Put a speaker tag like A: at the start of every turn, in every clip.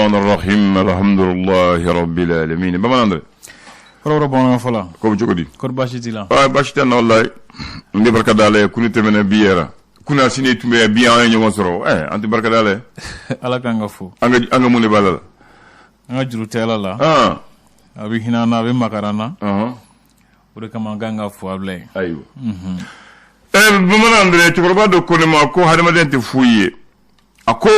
A: الرحمن الرحيم الحمد لله رب العالمين bamanan dɛ.
B: Kɔrɔbɔrɔ bamanankan fɔ la.
A: Ko bɛ cogo di?
B: Kɔri baasi t'i la?
A: Ah, baasi tɛ n na walayi. N bɛ barika da Ala ye. Kunu tɛmɛna, bi yɛrɛ kunasini tun bɛ bi, an ye ɲɔgɔn sɔrɔ. An tɛ barika da Ala ye?
B: Ala k'an ka fo.
A: An ka mun de b'a la?
B: An ka juru tɛ Ala la. A bɛ hinɛ an na, a bɛ makari an na. O de kama an kan ka fo a bila ye.
A: Ayiwa, bamanan dɛ, cɛkɔrɔba dɔ ko ne ma ko hadamaden tɛ foyi ye. A ko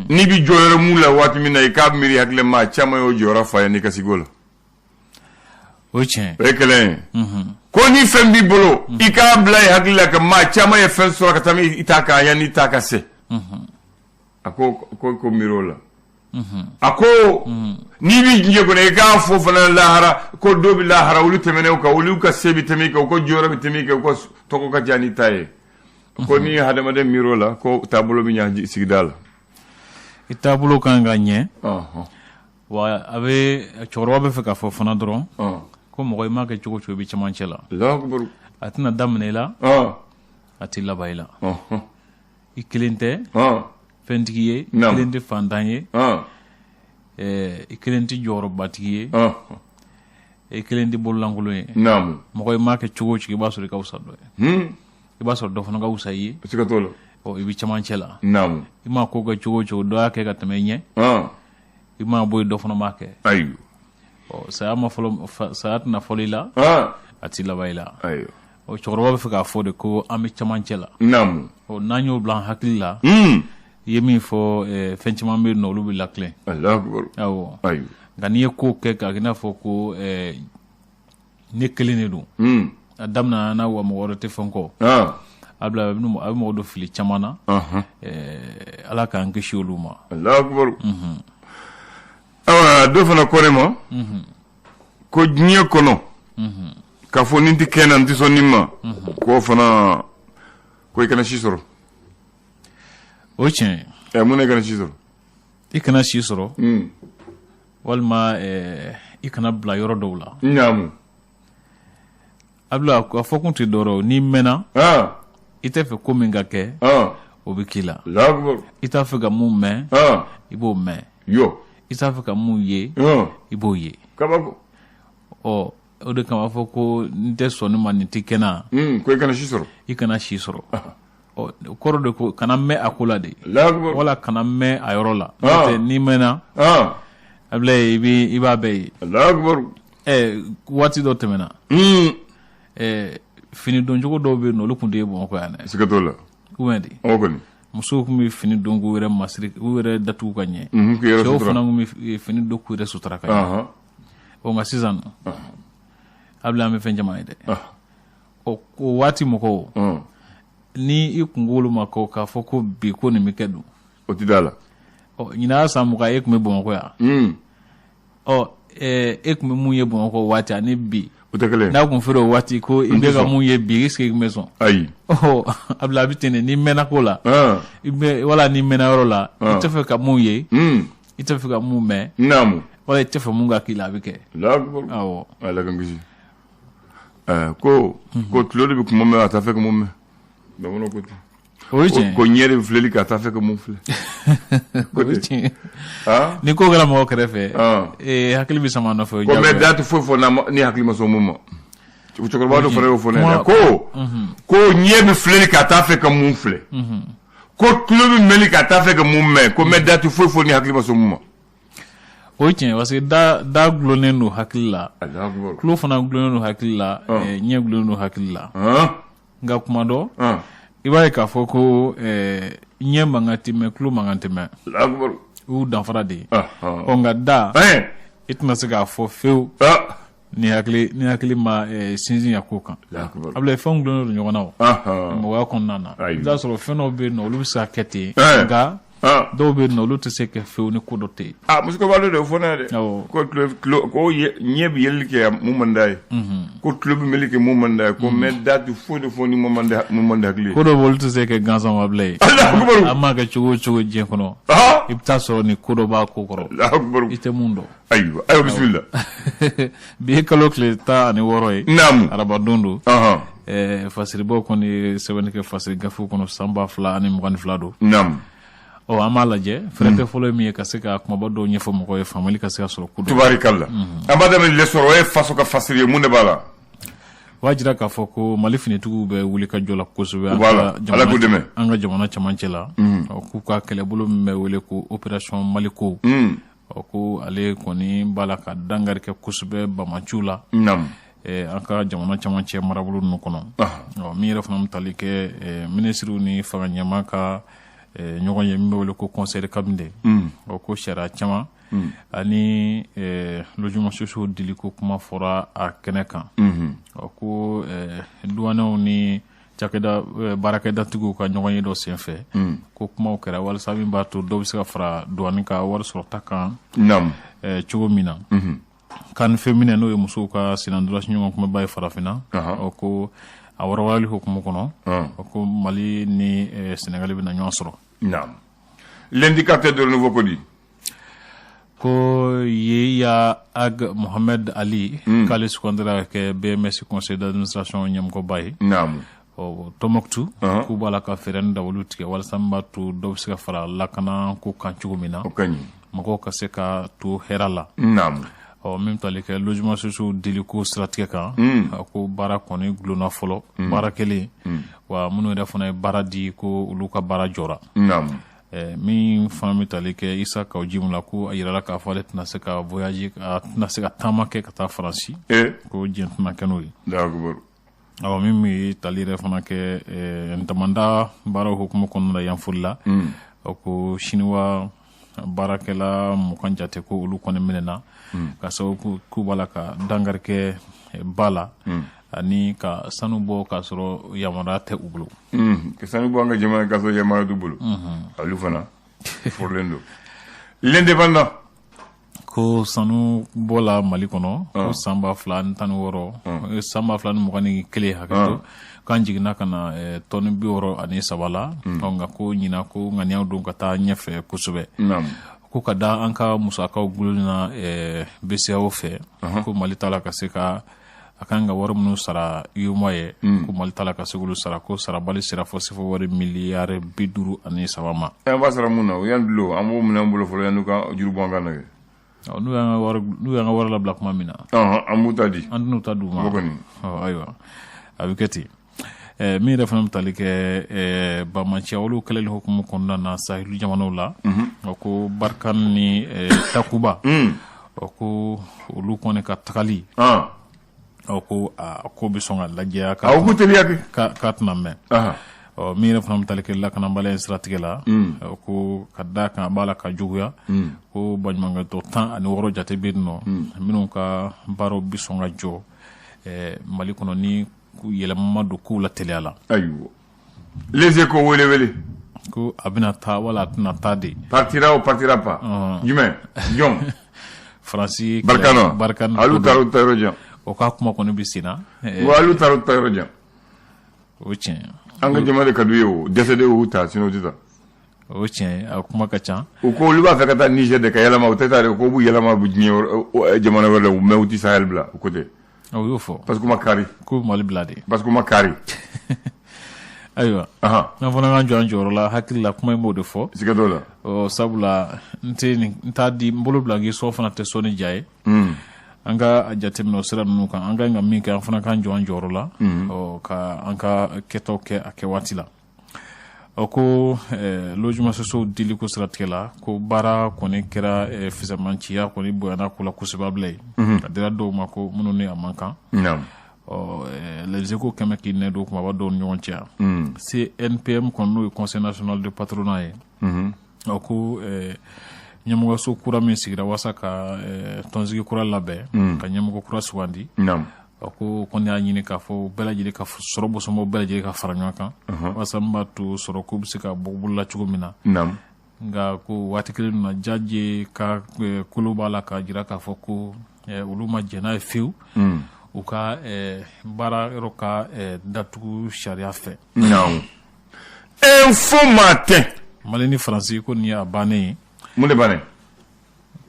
A: n'i bɛ jɔyɔrɔ mun la waati min na, i k'a miiri hakili ma caman y'o jɔyɔrɔ fa ye n'i ka sigi o la.
B: O ye tiɲɛ.
A: O ye kelen ye. Ko ni fɛn b'i bolo, i k'a bila i hakili la ka maa caman ye fɛn sɔrɔ ka tɛmɛ i ta kan yanni i ta ka se. A ko miiri o la. A ko n'i bɛ diɲɛ kɔnɔ, i k'a fɔ fana lahara ko dɔ bɛ lahara, olu tɛmɛnen kan, olu ka se bɛ tɛmɛ i kan, u ka jɔyɔrɔ bɛ tɛmɛ i kan, u ka tɔgɔ ka ca n'i ta ye. Ko n'i ye hadamaden miiri o la, ko taabolo bɛ ɲɛ sigida la.
B: I taabolo kan ka ɲɛ. Wa a bɛ cɛkɔrɔba bɛ fɛ k'a fɔ fana dɔrɔn ko mɔgɔ, i m'a kɛ cogo o cogo, i bɛ cɛmancɛ la. A tɛna daminɛ i la, a tɛ laban i la. I kelen tɛ fɛntigi ye, i kelen tɛ fantan ye, i kelen tɛ jɔyɔrɔbatigi ye, i kelen tɛ bololankolon ye. Mɔgɔ, i m'a kɛ cogo o cogo, i b'a sɔrɔ i ka fisa dɔ ye, i b'a sɔrɔ dɔ fana ka fisa i ye.
A: Siga t'o la.
B: Ɔ, i bɛ cɛmancɛ la. I m'a ko kɛ cogo o cogo, dɔ y'a kɛ ka tɛmɛ i ɲɛ. I m'a bɔ yen, dɔ fana b'a kɛ. Ɔ, saya ma fɔlɔ, saya tɛna fɔlɔ i la, a tɛ laban i la. Ɔ, cɛkɔrɔba bɛ fɛ k'a fɔ de ko an bɛ cɛmancɛ la. Ɔ, n'an y'o bila an hakili la, i ye min fɔ, fɛn caman bɛ yen nɔ, olu bɛ latilen. Awɔ. Nka n'i ye ko kɛ k'a kɛ i n'a fɔ ko ne kelen de don, a daminɛ na wa mɔgɔ wɛrɛ tɛ fɛn kɔ, a bila a bɛ mɔgɔ dɔ fili caman na. Ala k'an kisi olu ma.
A: Ayiwa, dɔ fana ko ne ma ko diɲɛ kɔnɔ, k'a fɔ nin tɛ kɛ na, n tɛ sɔn nin ma, k'o fana ko i kana si sɔrɔ.
B: O ye tiɲɛ ye.
A: Ɛ, mun na i kana si sɔrɔ?
B: I kana si sɔrɔ, walima i kana bila yɔrɔ dɔw la. A bila a fɔ kun tɛ dɔwɛrɛ, n'i mɛnna, i tɛ fɛ ko min ka kɛ, o bɛ k'i la. I t'a fɛ ka mun mɛn, i b'o mɛn. I t'a fɛ ka mun ye, i b'o ye.
A: Kabako.
B: Ɔ, o de kama fɔ ko n tɛ sɔn nin ma, nin tɛ kɛ na.
A: Ko i kana si sɔrɔ.
B: I kana si sɔrɔ. Ɔ, o kɔrɔ de ko kana mɛn a ko la de, wala kana mɛn a yɔrɔ la. N'o tɛ, n'i mɛnna, a bila i b'i i b'a bɛɛ ye. Ɛ, waati dɔ tɛmɛna, ɛ, fini doncogo dɔw bɛ yen nɔ, olu tun tɛ ye Bamakɔ yan dɛ.
A: Siga t'o la.
B: Ou bien di?
A: O kɔni.
B: Musow tun bɛ fini don k'u yɛrɛ masiri, k'u yɛrɛ datugu ka ɲɛ.
A: K'u yɛrɛ
B: Cɛw
A: sutura.
B: fana tun bɛ fini don k'u yɛrɛ sutura ka ɲɛ. Ɔ, nka sisan nɔ, a bila an bɛ fɛn caman ye dɛ. Ɔ, o waati mɔgɔw, ni i kun k'olu ma ko k'a fɔ ko bi ko nin bɛ kɛ dun?
A: O tɛ da la.
B: Ɔ, ɲinan y'a san 20, e tun bɛ Bamakɔ yan. Ɔ, e tun bɛ mun ye Bamakɔ waati ani bi?
A: O tɛ kelen.
B: N'a kun fɔra o waati ko i bɛ ka mun ye bi, est ce que i tun bɛ sɔn?
A: Ayi.
B: Ɔ, a bila a bɛ ten de. N'i mɛnna ko la, i bɛ wala n'i mɛnna yɔrɔ la, i tɛ fɛ ka mun ye, i tɛ fɛ ka mun mɛn, wala i tɛ fɛ mun ka k'i la, a bɛ kɛ. Awɔ.
A: Ala k'an kisi. Ko tulo de bɛ kuma mɛn, a t'a fɛ ka mun mɛn. Bamananw ko ten.
B: O ye tiɲɛ.
A: Ko ɲɛ de bɛ filɛli kɛ, a t'a fɛ ka mun filɛ.
B: O ye tiɲɛ. Ni ko kɛra mɔgɔ kɛrɛfɛ, hakili bɛ sama nɔfɛ.
A: Ko mɛ da tɛ foyi fɔ ni hakili ma sɔn mun ma. Cɛkɔrɔba dɔ fana y'o fɔ ne ɲɛna ko ɲɛ bɛ filɛli kɛ, a t'a fɛ ka mun filɛ. Ko tulo bɛ mɛnli kɛ, a t'a fɛ ka mun mɛn. Ko mɛ da tɛ foyi fɔ ni hakili ma sɔn mun ma.
B: O ye tiɲɛ, parce que da gulonnen don hakili la, tulo fana gulonnen don hakili la, ɲɛ gulonnen don hakili la. Nka kuma dɔ, i b'a ye k'a fɔ ko ɲɛ mankan tɛ mɛn, tulo mankan tɛ mɛn, o y'u danfara de ye. Ɔ, nka da, i tɛna se k'a fɔ fewu ni hakili ma sinsin a ko kan. A bila fɛnw gulonnen don ɲɔgɔn na o mɔgɔya kɔnɔna na. I bɛ t'a sɔrɔ fɛn dɔw bɛ yen nɔ, olu bɛ se ka kɛ ten, nka dɔw bɛ yen nɔ, olu tɛ se kɛ fewu ni ko dɔ tɛ yen.
A: Ah, musokɔrɔba dɔ de y'o fɔ ne ye dɛ. Ko tulo ko ɲɛ bɛ yeli kɛ mun man d'a ye. Ko tulo bɛ mɛnli kɛ mun man d'a ye. Ko mɛ da tɛ foyi de fɔ ni mun man di hakili ye.
B: Ko dɔ bɛ, olu tɛ se kɛ gansan wa bilen. An m'a kɛ cogo o cogo diɲɛ kɔnɔ, i bɛ taa sɔrɔ ni ko dɔ b'a ko kɔrɔ, i tɛ mun dɔn.
A: Ayiwa, ayiwa, bisimila.
B: Bi ye kalo tile 16 ye. Arabadon don. Fasiribaw kɔni ye sɛbɛnni kɛ fasiri gafew kɔnɔ, san 2022 don. Ɔ, an b'a lajɛ, fɛrɛtɛ fɔlɔ ye min ye, ka se ka kumaba dɔw ɲɛfɔ mɔgɔw ye, faamuyali ka se ka sɔrɔ ko dɔw.
A: Tubarikalla, an b'a daminɛ L'Essor, o ye faso ka fasiri ye. Mun de b'a la?
B: O b'a jira k'a fɔ ko Mali finitigiw bɛ wuli ka jɔ la kosɛbɛ.
A: U b'a la. Ala k'u dɛmɛ.
B: An ka jamana cɛmancɛ la. Ɔ, k'u ka kɛlɛbolo min bɛ wele ko opération Maliko, ɔ, ko ale kɔni b'a la ka dankari kɛ kosɛbɛ bamaciw la an ka jamana cɛmancɛ marabolo ninnu kɔnɔ. Ɔ, min yɛrɛ fana bɛ tali kɛ minisiriw ni fanga ɲɛmaa ka ɲɔgɔn ye min bɛ wele ko conseil de cabinet, ɔ, ko sariya caman ani logement sociaux dili ko kuma fɔra a kɛnɛ kan. Ɔ, ko douaniers ni cakɛda baarakɛdatigiw ka ɲɔgɔn ye dɔ senfɛ, ko kumaw kɛra walasa min b'a to dɔ bɛ se ka fara douane ka wari sɔrɔta kan cogo min na. CAN féminin, n'o ye musow ka senna-ntolaci ɲɔgɔn kunbɛba ye farafinna, ɔ, ko a warawalali hukumu kɔnɔ, ɔ, ko Mali ni Sénégal bɛna ɲɔgɔn sɔrɔ.
A: L'indicateur de nouveau ko di?
B: Ko Yeya Ag Mohamed Ali, k'ale sugandira ka kɛ BMS conseil d'administration ɲɛmɔgɔba ye. Ɔ, Tɔnbɔkutu, k'u b'a la ka fɛɛrɛ ni dabaliw tigɛ walasa min b'a to dɔ bɛ se ka fara lakana ko kan cogo min na,
A: O ka ɲi.
B: mɔgɔw ka se ka to hɛrɛ la. Ɔ, min tali kɛ logement sociaux diliko siratigɛ kan, a ko baara kɔni gulonna fɔlɔ, baara kelen wa minnu yɛrɛ fana ye baara di, ko olu ka baara jɔra. Min fana bɛ tali kɛ Isa Kawu Jim la, ko a yirala k'a fɔ ale tɛna se ka voyage, a tɛna se ka taama kɛ ka taa Faransi, ko diɲɛ tɛna kɛ n'o ye. Awɔ, min bɛ tali yɛrɛ fana kɛ ntamanda baaraw hukumu kɔnɔna la Yanfolila, o ko siniwa baarakɛla 20 jate, ko olu kɔni minɛna ka sababu k'u b'a la ka dankari kɛ ba la ani ka sanu bɔ k'a sɔrɔ yamaruya tɛ u bolo.
A: Ka sanu bɔ an ka jamana k'a sɔrɔ yamaruya t'u bolo, olu fana furulen don. L'Indépendant.
B: Ko sanu bɔla Mali kɔnɔ, ko san 2016, san 2021, hakɛto, k'an jiginna ka na tɔni 63 la. Nka ko ɲina, ko ŋaniyaw don ka taa ɲɛfɛ kosɛbɛ, ko ka da an ka musakaw gulonni na BCEAO fɛ, ko Mali t'a la ka se ka a kan ka wari minnu sara UEMOA ye, ko Mali t'a la ka se k'olu sara, ko sarabali sera fɔ CFA wari miliyari 53 ma.
A: An b'a sara mun na? O y'an dulo, an b'o minɛ an bolo fɔlɔ yan'u ka juru bɔ an kan na kɛ.
B: N'u y'an ka wari, n'u y'an ka wari labila tuma min na,
A: an b'u ta di.
B: An tɛn'u ta d'u ma.
A: O kɔni.
B: Ayiwa, a bɛ kɛ ten. Min yɛrɛ fana bɛ tali kɛ bamaciya olu kɛlɛli hukumu kɔnɔna na Sahel jamanaw la, o ko Barkhane ni Takuba, o ko olu kɔni ka tagali, o ko a ko bɛ sɔn ka lajɛya.
A: Ka k'u teliya kɛ.
B: K'a tɛna mɛn. Ɔ, min yɛrɛ fana bɛ tali kɛ lakanabaliya in siratigɛ la, o ko ka da kan a b'a la ka juguya, ko baɲumankɛtɔ 16 jate bɛ yen nɔ minnu ka baaraw bɛ sɔn ka jɔ Mali kɔnɔ ni yɛlɛma ma don kow la teliya la.
A: Ayiwa, Les Échos, wele wele.
B: Ko a bɛna taa wala a tɛna taa de.
A: Partira ou partira pas? Jumɛn jɔn?
B: Faransi.
A: Barkhane.
B: Barkhane.
A: Alu taara u ta yɔrɔ jan.
B: O ka kuma kɔni bɛ sen na.
A: Wa alu taara u ta yɔrɔ jan.
B: O tiɲɛ.
A: An ka jama de ka d'u ye, o dɛsɛ de y'u ta, sinon u tɛ taa.
B: O tiɲɛ, a kuma ka ca.
A: U ko olu b'a fɛ ka taa Niger de ka yɛlɛma, u tɛ taa de, ko b'u yɛlɛma diɲɛ jamana wɛrɛ la, mais u tɛ Sahel bila, u ko tɛ.
B: O y'o fɔ.
A: Parce que u ma kari.
B: Ko Mali bila de.
A: Parce que u ma kari.
B: Ayiwa, an fana k'an jɔ an jɔyɔrɔ la, hakili la kuma in b'o de fɔ.
A: Siga t'o la.
B: Ɔ, sabula n tɛ nin, n t'a di n bolo bila k'i sɔ fana tɛ sɔn ni ja ye. An ka a jateminɛ o sira ninnu kan, an ka ɲi ka min kɛ, an fana k'an jɔ an jɔyɔrɔ la. Ɔ, ka an ka kɛtaw kɛ a kɛ waati la. Ɔ, ko logement sociaux dili ko siratigɛ la, ko baara kɔni kɛra fisamanciya kɔni bonyana ko la kosɛbɛ a bila ye. A dira dɔw ma ko minnu ni a man kan. Ɔ, Les Échos kɛmɛ k'i nɛ don kumaba dɔw ni ɲɔgɔn cɛ yan. CNPM kɔni, n'o ye Conseil national de patronat ye. Ɔ, ko ɲɛmɔgɔso kura min sigira walasa ka tɔnsigi kura labɛn, ka ɲɛmɔgɔ kura sugandi. Ɔ, ko kɔni y'a ɲini k'a fɔ bɛɛ lajɛlen ka sɔrɔ bosɔnbɔ bɛɛ lajɛlen ka fara ɲɔgɔn kan walasa min b'a to sɔrɔ ko bɛ se ka bɔ bolola cogo min na. Nka ko waati kelen na, Jaje ka kolo b'a la k'a jira k'a fɔ ko olu ma jɛn n'a ye fiyewu, u ka baara yɔrɔ ka datugu sariya fɛ.
A: Info Matin.
B: Mali ni Faransi, ko nin ye a bannen ye.
A: Mun de bannen?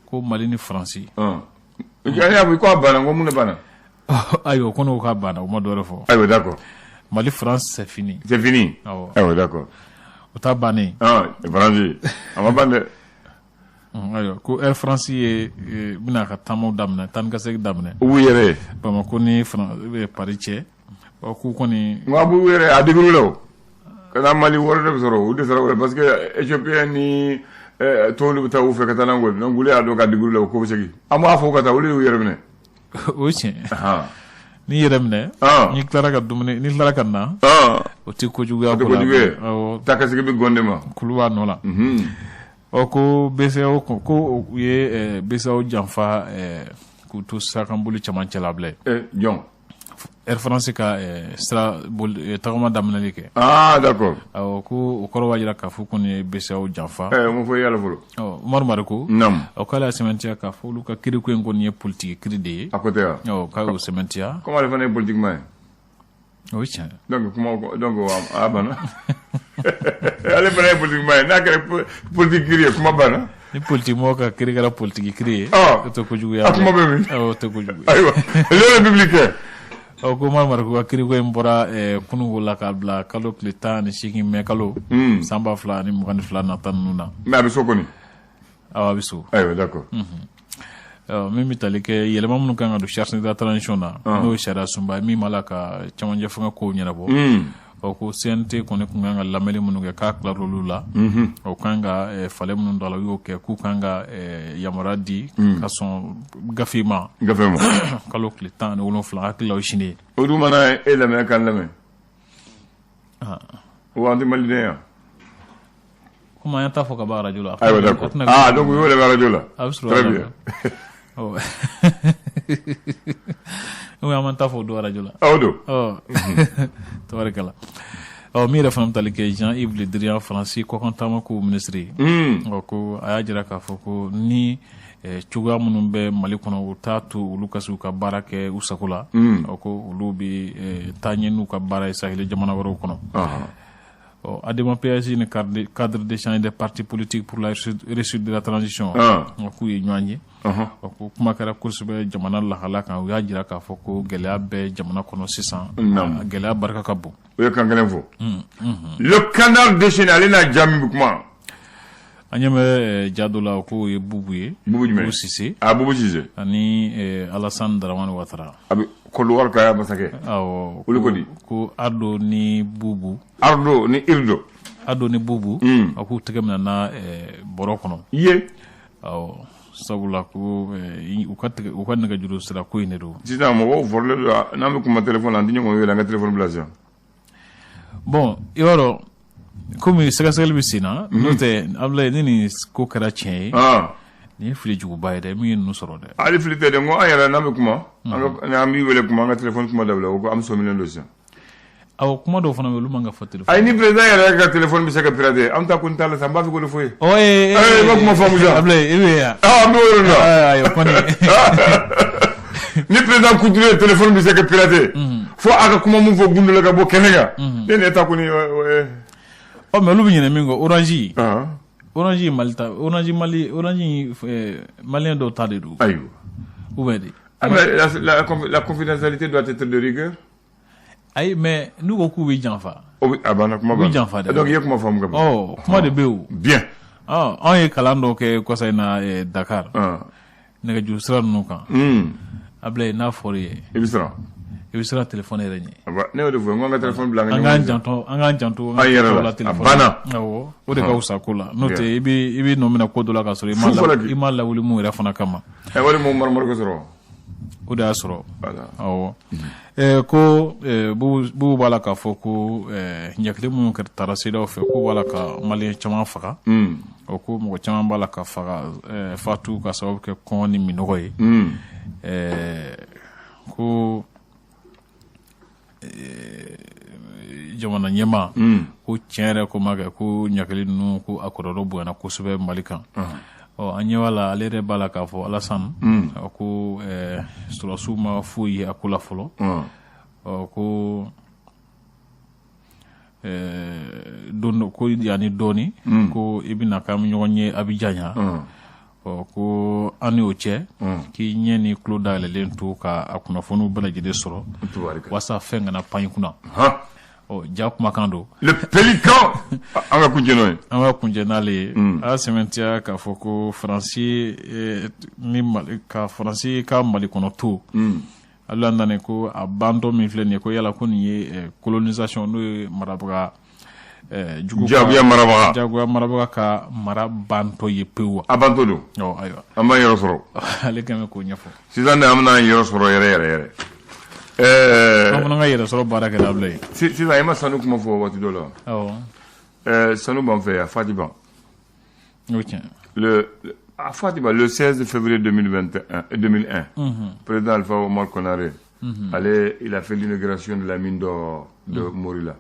B: Ko Mali ni Faransi.
A: I y'a fɔ ko a banna, ko mun de banna?
B: Ayiwa, ko n'o k'a banna, o ma dɔ wɛrɛ fɔ.
A: Ayiwa, d'accord.
B: Mali France, c'est fini.
A: C'est fini.
B: Awɔ.
A: Ayiwa, d'accord.
B: O ta bannen.
A: Ah, Faransi a ma ban dɛ.
B: Ayiwa, ko Air France ye bɛna ka taamaw daminɛ, taa ni ka segin daminɛ.
A: U b'u yɛrɛ ye.
B: Bamakɔ ni Paris cɛ. Ɔ, k'u kɔni.
A: Nka a b'u yɛrɛ a digir'u la o. Ka taa Mali wari de bɛ sɔrɔ u dɛsɛra o la parce que Éthiopien ni tɔw bɛ taa u fɛ ka taa n'an ko donc olu y'a dɔn ka digir'u la u ko bɛ segin. An b'a fɔ ka taa, olu y'u yɛrɛ minɛ.
B: O ye tiɲɛ. N'i yɛrɛ minɛ, n'i tilara ka dumuni, n'i tilara ka na, o tɛ kojuguya.
A: O tɛ kojugu ye. Taa ka segin bɛ gɔn de ma.
B: Kulu b'a nɔ la. Ɔ, ko BCEAO, ko u ye BCEAO janfa k'u to sirakanboli cɛmancɛ la bilen.
A: Jɔn?
B: Air France ka sira boli tagama daminɛli kɛ.
A: Ah, d'accord.
B: Awɔ, ko o kɔrɔ b'a jira k'a fɔ ko nin ye BCEAO janfa.
A: Mun fɔ yala fɔlɔ?
B: Ɔ, Umaru Mariko.
A: Naamu.
B: Ɔ, k'ale y'a sɛmɛntiya k'a fɔ olu ka kiiri ko in kɔni ye politique kiiri de ye.
A: A ko tɛ wa?
B: Ɔ, k'a y'o sɛmɛntiya.
A: Comme ale fana ye politique maa ye.
B: O ye tiɲɛ.
A: Donc kuma, donc a banna. Ale fana ye politique maa ye, n'a kɛra politique kiiri ye, kuma banna.
B: Ni politique mɔgɔ ka kiiri kɛra politique kiiri ye. O tɛ kojugu ye.
A: A kuma bɛ min?
B: O tɛ kojugu ye.
A: Ayiwa, Le Républicain.
B: Ɔ, ko Umaru Mariko ka kiiri ko in bɔra kununko la k'a bila kalo tile 18 mɛ kalo san 2022 nata ninnu na.
A: Mais a bɛ so kɔni.
B: Awɔ, a bɛ so.
A: Ayiwa, d'accord.
B: Min bɛ tali kɛ yɛlɛma minnu kan ka don charte de la transition na, n'o ye sariya sunba ye min b'a la ka cɛmancɛ fanga kow ɲɛnabɔ. Ɔ, ko CNT kɔni tun kan ka lamɛnni minnu kɛ, k'a tilar'olu la. O kan ka falen minnu don a la, u y'o kɛ, k'u kan ka yamaruya di ka sɔn gafe ma.
A: Gafe ma.
B: Kalo tile 17, hakili la o ye sini ye.
A: O dun mana e lamɛn k'an lamɛn. O an tɛ maliden yan.
B: Komi an t'a fɔ ka ban arajo la.
A: Ayiwa, d'accord. Ah, donc u y'o lamɛn arajo la.
B: A bɛ sɔrɔ.
A: Très bien.
B: Ɔ, an m'an ta fɔ o don arajo la.
A: Aw don.
B: Ɔ, tabarikala. Ɔ, min yɛrɛ fana bɛ tali kɛ Jean-Yves Le Drian, Faransi kɔkan taama kow minisiri ye. Ɔ, ko a y'a jira k'a fɔ ko ni cogoya minnu bɛ Mali kɔnɔ, u t'a to olu ka se u ka baara kɛ u sago la. Ɔ, ko olu bɛ taa ɲɛ n'u ka baara ye sahel jamana wɛrɛw kɔnɔ. Ɔ, ADEMA PASJ ni cadre d'échange des partis politiques pour la réussite de la transition, k'u ye ɲɔgɔn ye. Ɔ, ko kuma kɛra kosɛbɛ jamana lahala kan. U y'a jira k'a fɔ ko gɛlɛya bɛ jamana kɔnɔ sisan, gɛlɛya barika ka bon.
A: O ye kan kelen fɔ. Le Canard déchaîné, ale n'a jaabi bɛ kuma.
B: An ɲɛ bɛ ja dɔ la, k'o ye Bubu ye.
A: Bubu jumɛn?
B: Bubu Sise.
A: Ah, Bubu Sise.
B: Ani Alassane Dramane Ouattara.
A: A bɛ Côte d'Ivoire ka masakɛ.
B: Awɔ.
A: Olu ko di?
B: Ko Ardo ni Bubu.
A: Ardo ni Irdo.
B: Ardo ni Bubu. A k'u tɛgɛ minɛna bɔrɔ kɔnɔ.
A: Ye.
B: Awɔ, sabula ko u ka tigɛ u ka nɛgɛjuru sira ko in de don.
A: Sisan mɔgɔw fɔrɔlen don, n'an bɛ kuma téléphone na, an tɛ ɲɔgɔn wele, an ka téléphone bila sisan.
B: Bon, i b'a dɔn, komi sɛgɛsɛgɛli bɛ sen na, n'o tɛ Abulayi, ni nin ko kɛra tiɲɛ ye, nin ye fili juguba ye dɛ, min ye ninnu sɔrɔ dɛ.
A: Hali fili tɛ dɛ, n ko an yɛrɛ n'an bɛ kuma, an b'i wele kuma, an ka téléphone kuma dabila, o ko an sɔmilen don sisan.
B: Awɔ, kuma dɔw fana bɛ yen, olu man ka fɔ téléphone.
A: Ayi, ni président yɛrɛ ka téléphone bɛ se ka pirater, an ta ko n t'a la sa, n b'a fɛ k'o de fɔ ye.
B: Ɔ, ee
A: ee, i ma kuma faamu sa.
B: Abulayi, e bɛ yan.
A: Ah, an bɛ o yɔrɔ la.
B: Ayi, o kɔni.
A: Ni président couture téléphone bɛ se ka pirater, fo a ka kuma mun fɔ gundo la ka bɔ kɛnɛ kan, ne ne ta kɔni.
B: Ɔ, mais olu bɛ ɲinɛ min kɔ, Orange. Orange Mali ta, Orange Mali, Orange malien dɔw ta de don.
A: Ayiwa.
B: Ou bien de.
A: Ah, mais la confidentialité doit être de rigueur.
B: Ayi, mais n'u ko k'u bɛ janfa.
A: O a banna, kuma
B: U bɛ janfa dɛ.
A: Donc i ye kuma faamu ka ban.
B: Ɔ, kuma de bɛ yen o.
A: Bien.
B: Ɔ, anw ye kalan dɔ kɛ kɔsa in na Dakar. Nɛgɛjuru sira ninnu kan. Abulayi, n'a fɔra i ye.
A: I bɛ siran.
B: I bɛ siran téléphone yɛrɛ ɲɛ.
A: Ne y'o de fɔ, n ko an ka téléphone bila.
B: An k'an janto, an k'an janto
A: an yɛrɛ la. A banna.
B: Awɔ, o de ka fisa ko la, n'o tɛ i bɛ nɔ minɛ ko dɔ la k'a sɔrɔ i ma lawuli mun yɛrɛ fana kama.
A: Ɛ, wali m'o maramari sɔrɔ.
B: O de y'a sɔrɔ. Awɔ, ko Bubu b'a la k'a fɔ ko ɲɛkili minnu taara CEDEAO fɛ, k'u b'a la ka malien caman faga. O ko mɔgɔ caman b'a la ka faga, fatu ka sababu kɛ kɔngɔ ni minɔgɔ ye. Ko jamana ɲɛmaa ko tiɲɛ yɛrɛ ko ma kɛ ko ɲakili ninnu, ko a kɔlɔlɔ bonyana kosɛbɛ Mali kan. Ɔ, an ɲɛ b'a la, ale yɛrɛ b'a la k'a fɔ Alassane ko sɔrɔdasiw ma foyi ye a ko la fɔlɔ. Ɔ, ko don dɔ ko yanni dɔɔni ko i bɛna k'an bɛ ɲɔgɔn ye Abidjan yan. Ɔ, ko an ni o cɛ, k'i ɲɛ ni tulo dayɛlɛlen to ka a kunnafoniw bɛɛ lajɛlen sɔrɔ walasa fɛn kana pan i kunna. Ɔ ja kumakan don.
A: Le Pélican, an ka kuncɛ n'o ye.
B: An ka kuncɛ n'ale ye. A y'a sɛmɛntiya k'a fɔ ko Faransi ni Mali ka Faransi ka Mali kɔnɔ to. Abdoulaye Nane ko a bantɔ min filɛ nin ye, ko yala ko nin ye colonisation, n'o ye marabaga jugu,
A: jagoya marabaga,
B: jagoya marabaga ka mara bantɔ ye pewu wa?
A: A bantɔ don.
B: Ɔ ayiwa.
A: An b'an yɔrɔ sɔrɔ.
B: Ale kɛn bɛ k'o ɲɛfɔ.
A: Sisan de an bɛna an yɔrɔ sɔrɔ yɛrɛ yɛrɛ yɛrɛ.
B: An fana ka yɛrɛ sɔrɔ baara kɛra, Abdoulaye.
A: Sisan i ma sanu kuma fɔ waati dɔ la.
B: Awɔ.
A: Sanu b'an fɛ yan, Fati ban.
B: O tiɲɛ.
A: Le à Fatiba, le 16 février 2021, 2001, président Alpha Omar Konaré, allez, il a fait l'inauguration de la mine d'or de Morila.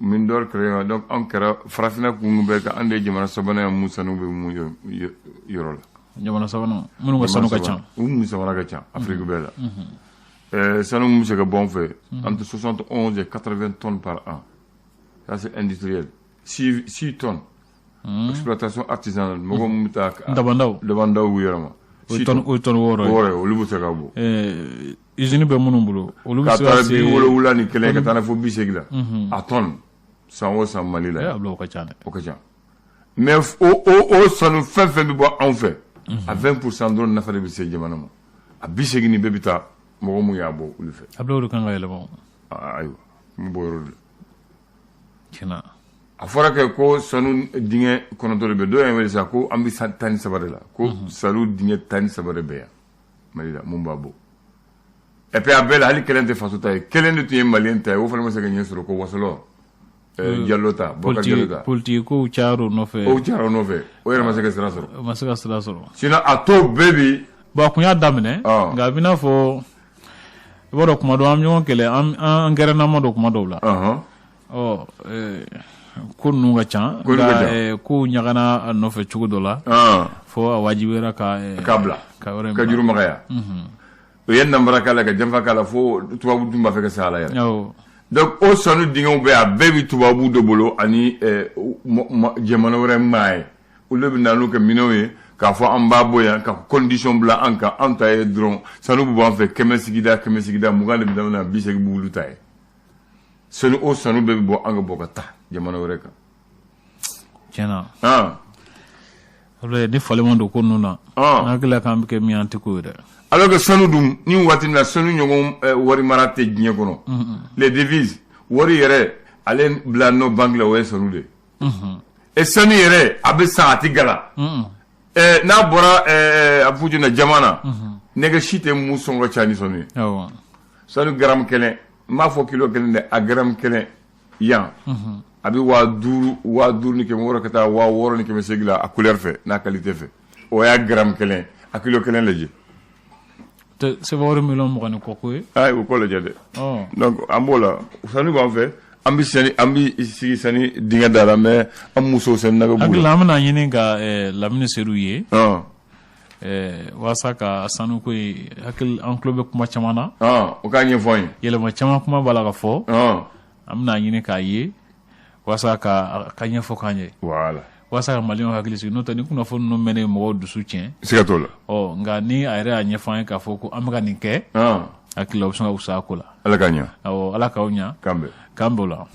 A: Mine d'or créée, donc an kɛra farafinna kun bɛɛ kan, an de ye jamana sabanan ye mun sanu bɛ mun yɔrɔ la.
B: Jamana sabanan minnu ka sanu ka ca.
A: U mun sabanan ka ca Afrique bɛɛ la. Sanu mun bɛ se ka bɔ an fɛ, entre 71 et 80 tonnes par an. Ça, c'est industriel. 6 tonnes. Exploitation artisanale, mɔgɔ mun bɛ taa
B: dabandaw,
A: dabandaw u yɛrɛ ma.
B: O ye tɔni, o ye tɔni 6 ye.
A: 6 ye, olu bɛ se ka bɔ.
B: Usine bɛ minnu bolo, olu bɛ
A: ka
B: se ka
A: taa
B: se
A: 71 ka taa fo 80 la a tonne, san o san, Mali la.
B: Abdoulaye, o ka ca dɛ.
A: O ka ca, mais o sanu fɛn fɛn bɛ bɔ anw fɛ, a 20% dɔrɔn nafa de bɛ se jamana ma. A 80 nin bɛɛ bɛ taa mɔgɔ mun y'a bɔ olu fɛ.
B: Abdoulaye, o de kan ka yɛlɛma o.
A: Ayiwa, n bɛ bɔ yɔrɔ de la.
B: Tiɲɛna.
A: A fɔra kɛ ko sanu dingɛ 9 de bɛ, dɔw y'an wele sisan ko an bɛ san 13 de la, ko sanu dingɛ 13 de bɛ yan Mali la mun b'a bɔ. Et puis a bɛɛ la, hali kelen tɛ faso ta ye, kelen de tun ye malien ta ye, o fana ma se ka ɲɛ sɔrɔ, ko Wasolɔ Jalo ta, Bɔkari Jalo ta.
B: Politique kow cayara o nɔfɛ.
A: O cayara o nɔfɛ, o yɛrɛ ma se ka sira sɔrɔ.
B: O ma se ka sira sɔrɔ.
A: Sinon a tɔ bɛɛ bi.
B: Bon, a kun y'a daminɛ, nka a bɛ n'a fɔ i b'a dɔn, kuma dɔ an bɛ ɲɔgɔn kɛlɛ, an gɛrɛnama don kuma dɔw la. Ɔ ko ninnu ka ca.
A: Ko ninnu ka ca.
B: Nka kow ɲagana a nɔfɛ cogo dɔ la, fo a wajibiyara ka
A: k'a bila
B: ka yɔrɔ in
A: ka
B: bila.
A: Juru magaya, o ye nanbara k'a la, ka janfa k'a la, fo tubabu dun b'a fɛ ka sa a la yɛrɛ. Donc o sanu dingɛw bɛɛ, a bɛɛ bi tubabu de bolo ani jamana wɛrɛ maa ye. Olu bɛ na n'u ka minɛnw ye k'a fɔ an b'a bɔ yan, ka condition bila an kan. An ta ye dɔrɔn, sanu bɛ bɔ an fɛ 100 sigida, 100 sigida 20 de bɛ daminɛ, 80 b'olu ta ye. Sanu, o sanu bɛɛ bɛ bɔ an ka bɔ ka taa jamana wɛrɛ kan.
B: Tiɲɛna. Abdoulaye, ni falen ma don ko ninnu na, an hakili la k'an bɛ kɛ min ye, an tɛ k'o ye dɛ.
A: Alors que sanu dun, ni waati min na sanu ɲɔgɔn wari mara tɛ diɲɛ kɔnɔ, les devises, wari yɛrɛ ale bila nɔ banque la, o ye sanu de ye. Et sanu yɛrɛ a bɛ san, a tɛ gala. N'a bɔra a fɔ jona jama na, nɛgɛ si tɛ mun sɔngɔ ca ni sanu ye. Sanu gramme 1, n b'a fɔ kilo 1 dɛ, a gramme 1 yan, a bɛ 5000, 5600 ka taa 6800 la, a couleur fɛ n'a qualité fɛ. O y'a gramme 1. A kilo 1 lajɛ.
B: Tɛ CFA wari miliyɔn 20 ni kɔ ko ye.
A: Ayi, o kɔ lajɛ dɛ. Donc an b'o la, sanu b'an fɛ, an bɛ sani, an bɛ sigi sani dingɛ da la, mais an musow sani nɛgɛ b'u
B: Hakili
A: la.
B: la, an bɛna ɲini ka Lamini Seydou ye walasa ka sanuko ye. Hakili, an tulo bɛ kuma caman na.
A: O k'a ɲɛfɔ an ye.
B: Yɛlɛma caman kuma b'a la ka fɔ. An bɛna ɲini k'a ye walasa ka ɲɛfɔ k'an ye.
A: Voilà.
B: Walasa ka maliyɛnw hakili sigi, n'o tɛ ni kunnafoni ninnu mɛnnen mɔgɔw dusu tiɲɛ.
A: Siga t'o la.
B: Ɔ nka ni a yɛrɛ y'a ɲɛfɔ an ye k'a fɔ ko an bɛ ka nin kɛ, hakili la o bɛ sɔn ka fisaya ko la.
A: Ala k'a ɲɛ.
B: Awɔ, Ala k'aw ɲɛ.
A: K'an bɛn.
B: K'an bɛn o la.